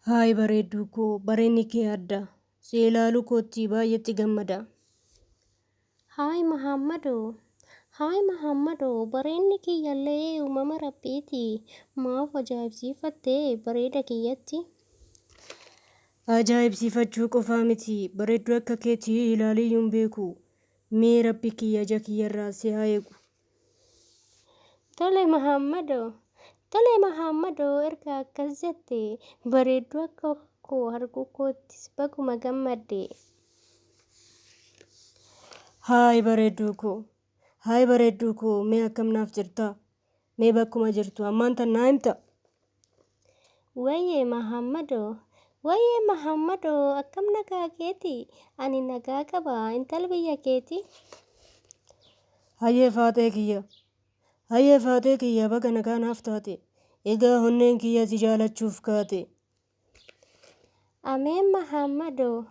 Haay bareedduu koo bareenni kee adda. Si ilaaluu kootti baay'eetti gammada. Haay Mahaammadoo! Haay Mahaammadoo! Bareenni kiyyallee uumama Rabbiiti. Maaf ajaa'ibsiifatte bareeda kiyyatti? Ajaa'ibsiifachuu qofaa miti bareedduu akka keetii ilaaleeyyuu hin beeku. Mee Rabbi kiyya ija kiyyarraa si haa eegu. Tole Mahaammadoo! Tole Mahaammadoo erga akkas jette bareedduu akka koo arguu koottis baguma gammadde. Haay bareedduu koo! Haay bareedduu koo mee akkam naaf jirta? Mee bakkuma jirtu ammaan tan naa himta? Wayyee Mahaammadoo! Wayyee Mahaammadoo akkam nagaa keeti? Ani nagaa qaba intal biyya keeti. Hayyee faaxee kiyya! Hayyee faaxee kiyya baga nagaa naaf taate. Egaa onneen kiyya si jaalachuuf kaate. Ameen Mahaammadoo!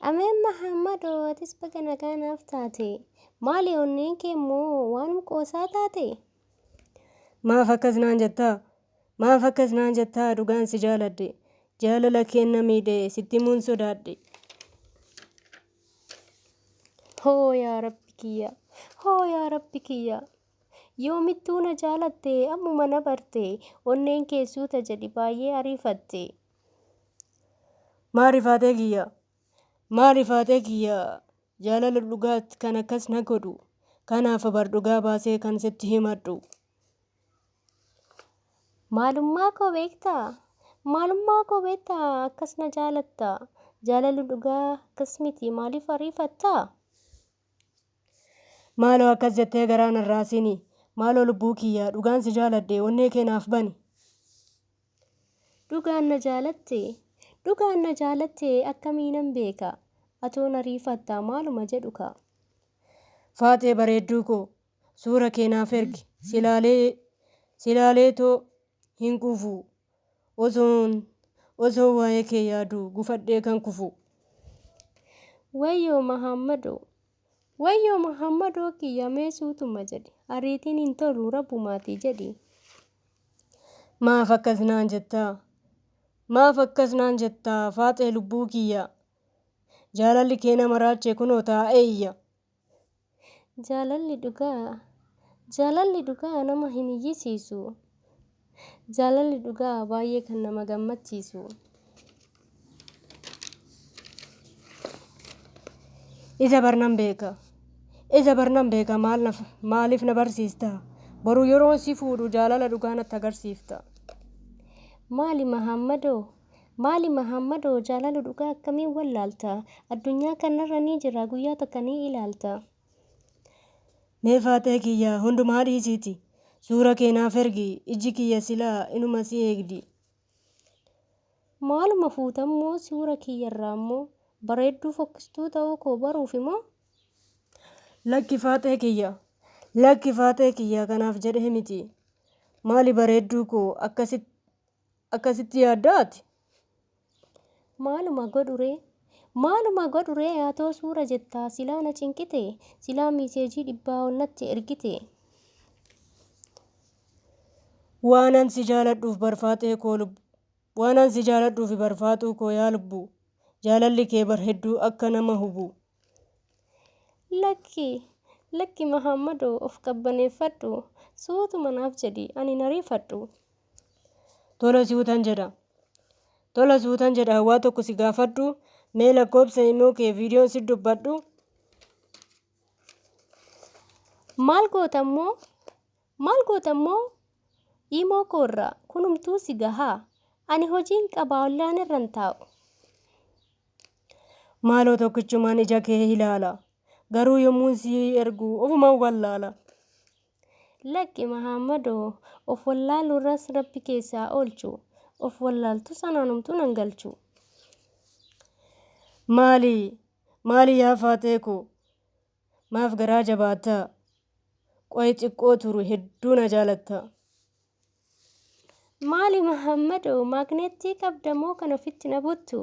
Ameen Mahaammadoo atis baga nagaa naaf taate. Maali onneen kee immoo waanum qoosaa taate? Maaf akkas naan jettaa? Maaf akkas naan jettaa dhugaan si jaaladhe. Jaalala keen na miidhe sitti himuun sodaadhe. Hoo yaa Rabbi kiyya! Hoo yaa Rabbi kiyya! Yoomittuu na jaalatte ammuma na barte onneen kee suuta jedhi baay'ee ariifatte. Maali faaxee kiyya? Maali faaxee kiyya? Jaalala dhugaat kan akkas na godhu. Kanaaf bar dhugaa baasee kan sitti himadhu. Maalummaa koo beektaa? Maalummaa koo beektaa akkas na jaalatta? Jaalalli dhugaa akkas miti maaliif ariifatta? Maaloo akkas jettee garaa nan raasini. Maaloo lubbuu kiyya dhugaan si jaaladhe onnee kee naaf bani. Dhugaan na jaalatte? Dhugaan na jaalatte akkamiinan beeka? Atoo na riifatta maaluma jedhu kaa. Faaxee bareedduu koo suura kee naaf ergi silaalee silaaleetoo hin quufu osoon osoo waa'ee kee yaadu gufadhee kan kufu. Wayyoo Mahaammadoo! Wayyoo Mahaammadoo kiyya mee suutuma jedhi ariitiin hin tolu rabbumaatii jedhi. Maaf akkas naan jettaa? Maaf akkas naan jettaa faaxee lubbuu kiyya? Jaalalli kee na maraache kunoo taa'ee iyya. Jaalalli dhugaa Jaalalli dhugaa nama hin iyyisiisu. Jaalalli dhugaa baay'ee kan nama gammachiisu. Isa bar nan beeka. Isa bar nan beeka maal na maaliif na barsiista? Boru yeroon si fuudhu jaalala dhugaa natti agarsiifta. Maali Mahaammadoo? Maali Mahaammadoo jaalala dhugaa akkamiin wallaalta? Addunyaa kanarra ni jira guyyaa takka ni ilaalta. Mee faaxee kiyya hundumaa dhiisiiti suura kee naaf ergi ijji kiyya silaa inuma si eegdi. Maaluma fuutammoo suura kiyyarraammoo bareedduu fokkistuu ta'uu koo baruufimoo? Lakki faaxee kiyya lakki faaxee kiyya kanaaf jedhee miti. Maali bareedduu koo akkasitti akkasitti yaaddaa ati? Maaluma godhuree? Maaluma godhuree atoo suura jettaa silaa na cinqite silaa miiseejii dhibbaa ol natti ergite. Waanan si jaaladhuuf bar faaxee koo lub Waanan si jaaladhuufi bar faaxuu koo yaa lubbuu Jaalalli kee bar hedduu akka nama hubu. Lakki lakki Mahaammadoo of qabbaneeffadhu suutuma naaf jedhi ani hin ariifadhu. Tola suutan jedha. Tola suutan jedha waa tokko si gaafadhu mee lakkoobsa imoo kee viidiyoon si dubbadhu. Maal goota immoo? Maal goota immoo? Imoo koo irraa kunumtuu si gahaa? Ani hojiin qabaa ollaan irra hin taa'u. Maaloo tokkichumaan ija kee ilaala. Garuu yommuun si ergu ofuman wallaala. Lakki Mahaammadoo of wallaaluurras Rabbi keessaa oolchu. Of wallaaltus anaanumtuu nan galchu. Maali maali yaa faaxee koo maaf garaa jabaattaa? Qoy xiqqoo turu hedduu na jaalatta. Maali Mahaammadoo maagneettii qabda moo kan ofitti na buttu?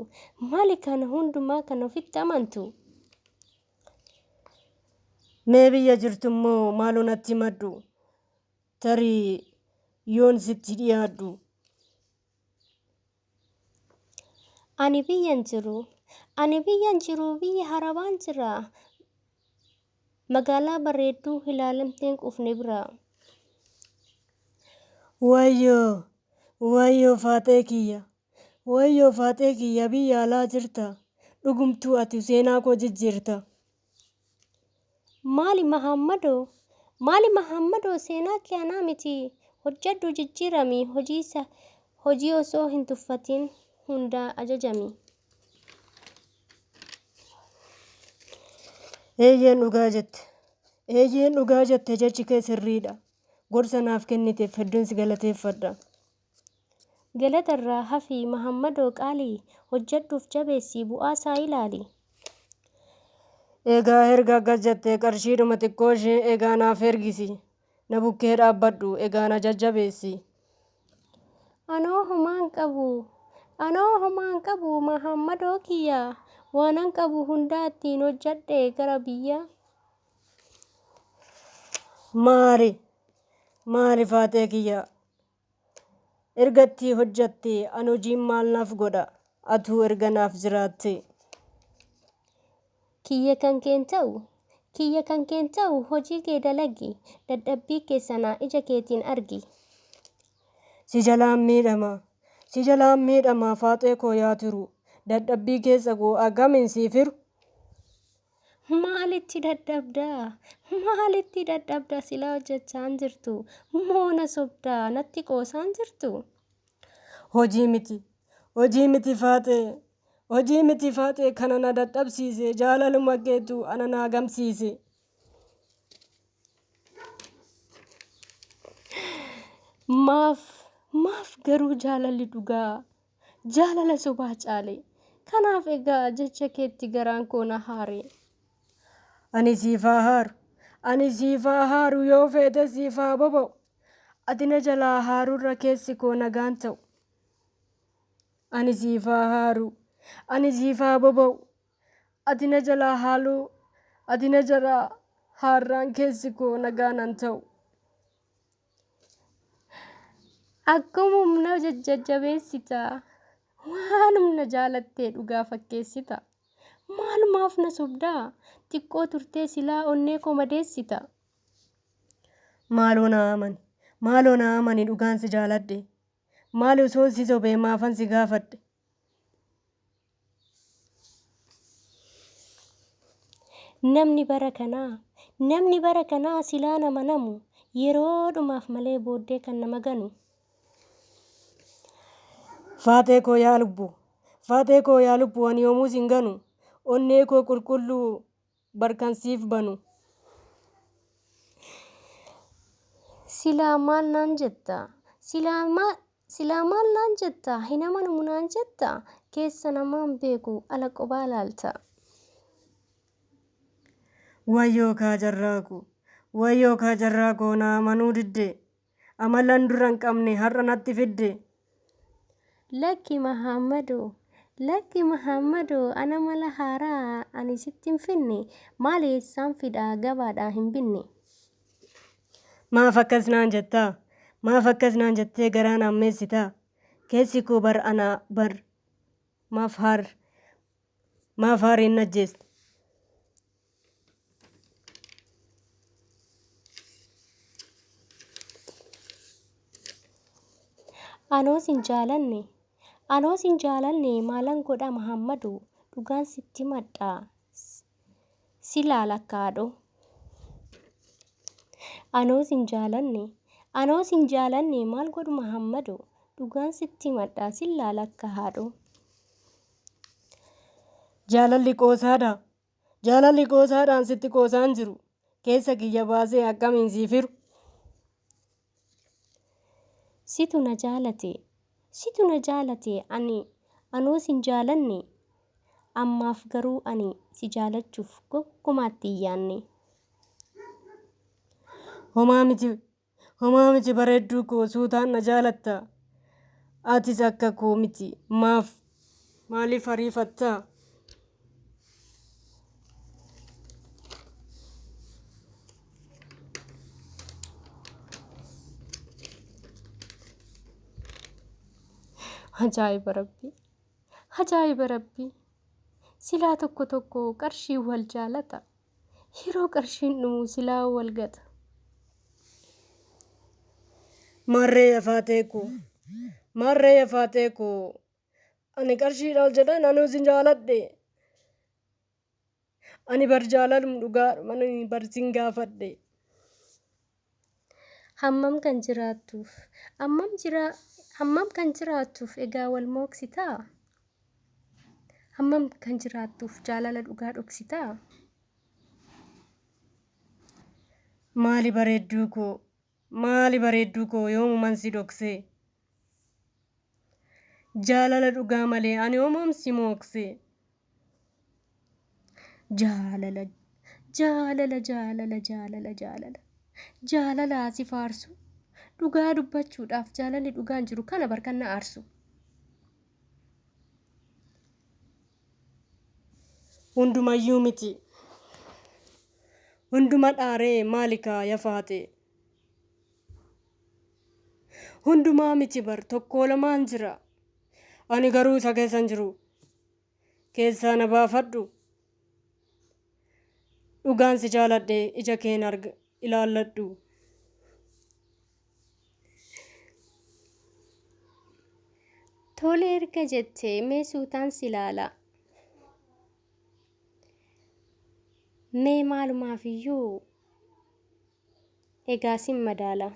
Maali kana hundumaa kan ofitti amantu? Mee biyya jirtu immoo maaloo natti himadhu. Tarii yoon sitti dhiyaadhu. Ani biyyan jiru. Ani biyyan jiru biyya harabaan jira. Magaalaa bareedduu ilaalamteen quufne bira. Wayyoo wayyoo Faaxee kiyya. Wayyoo Faaxee kiyya biyya alaa jirta. Dhugumtuu ati seenaa koo jijjiirta. Maali Mahammadoo? Maali Mahammadoo seenaa kee anaa miti. Hojjedhu jijjiirami hojii osoo hin tuffatin hundaa ajajami. Eeyyeen dhugaa jette. Eeyyeen dhugaa jette jechi kee sirriidha. Gorsa naaf kenniteef hedduun si galateeffadha. Galata irraa hafi Mahammadoo qaalii hojjedhuuf jabeessi bu'aasaa ilaali. Egaa erga akkas jettee qarshiidhuma xiqqoo ishee egaa naaf ergisi. Na bukkee dhaabbadhu egaa na jajjabeessi. Anoo homaan qabu. Anoo homaan qabu Mahammadoo kiyya. Waanan qabu hundaa ittiin hojjedhe gara biyya. Maali? Maali Faaxee kiyya? Erga itti hojjatte an hojiin maal naaf godha? Atuu erga naaf jiraatte. Kiyya kan keen ta'u. Kiyya kan keen ta'u hojii kee dalagi. Dadhabbii kee sana ija keetiin argi. Si jalaan miidhama. Si jalaan miidhama Faaxee koo yaa turu. Dadhabbii keessa koo akkamiin siif hiru? Maalitti dadhabdaa? Maalitti dadhabdaa silaa hojjechaan jirtu? Moo na sobdaa natti qoosaan jirtu? Hojii miti. Hojii miti Faaxee. Hojii miti Faaxee kana na dadhabsiise jaalaluma keetu ana naa gamsiise. Maaf maaf garuu jaalalli dhugaa jaalala sobaa caale. Kanaaf egaa jecha keetti garaan koo na haare. Ani siif haa haaru. Ani siif haa haaru yoo feete siif haa boba'u. Ati na jalaa haarurra keessi koo nagaan ta'u. Ani siif haa haaru. Ani siif haa boba'u. Ati na jalaa haaluu. Ati na jalaa haarraan keessi koo nagaan han ta'u. Akkuma humna jajjabeessita. Waan humna jaalattee dhugaa fakkeessita. Maalumaaf na sobdaa? Xiqqoo turtee silaa onnee koo madeessita. Maaloo na amani. Maaloo na amani dhugaan si jaaladhe. Maali osoon si sobee maafan si gaafadhe. Namni bara kanaa namni bara kanaa silaa nama namu yeroodhumaaf malee booddee kan nama ganu. Faaxee koo yaa lubbu. Faaxee koo yaa lubbu ani yoomuu sin ganu. Onnee koo qulqulluu bar kan siif banu. Silaa maal naan jetta? Silaa maal Silaa maal naan jetta? Hin amanamu naan jetta? Keessa namaan beeku ala qobaa laalta. Wayyoo kaa carraa koo. Wayyoo kaa carraa koo na amanuu didde. Amalan dura hin qabne har'a natti fidde. Lakki Mahaammadoo. Lakki Mahaammadoo ana mala haaraa ani sitti hin finne. Maal eessaan fidhaa gabaadhaa hin binne. Maaf akkas naan jettaa? Maaf akkas naan jettee garaa na hammeessitaa? Keessi koo bar ana bar maaf haar maaf haariin na ajjeesta? Anoo sin jaalanne. Anoo sin jaalanne maalan godha Mahammadu dhugaan sitti himadha si laala akka haadhoo. Anoo sin jaalanne. Anoo sin jaalanne maal godhu Mahammadu dhugaan sitti himadha sin laala akka haadhoo. Jaalalli qoosaadha. Jaalalli qoosaadhaan sitti qoosaan jiru. Keessa kiyya baasee akkamiin siif hiru? Situ na jaalate. Situ na jaalate ani anoo sin jaalanne. Ammaaf garuu ani si jaalachuuf gonkumaatti hin yaanne. Homaa miti homaa miti bareedduu koo suutaan na jaalatta. Atis akka koo miti maaf maaliif ariifatta? Ajaa'iba rabbi. Ajaa'iba rabbii! Silaa tokko tokko qarshiin wal jaalata. Yeroo qarshiin dhumu silaa wal gata. Maarree yaa Faaxee koo. Maarree yaa Faaxee koo. Ani qarshiidhaaf jedheen anuu sin jaaladhe. Ani bar jaalalum dhugaadhuma ani bar sin gaafadhe. Hammam kan jiraattuuf hammam jira hammam kan jiraattuuf egaa wal mooksitaa? Hammam kan jiraattuuf jaalala dhugaa dhoksitaa? Maali bareedduu koo maali bareedduu koo yoomuman si dhoksee? Jaalala dhugaa malee ani yoomuun si mooksee? Jaalala jaalala jaalala jaalala jaalala jaalala si faarsu dhugaa dubbachuudhaaf jaalalli dhugaan jiru kana bar kan na aarsu. Hundumayyuu miti. Hunduma dhaaree maali kaa ya Faaxee? Hundumaa miti bar tokkoo lamaan jira. Ani garuu isa keessa hin jiru. Keessaa na baafadhu. Dhugaan si jaaladhe ija keen arg ilaalladhu. Tole erga jette mee suutaan si ilaala. Mee maalumaafiyyuu egaa sin madaala.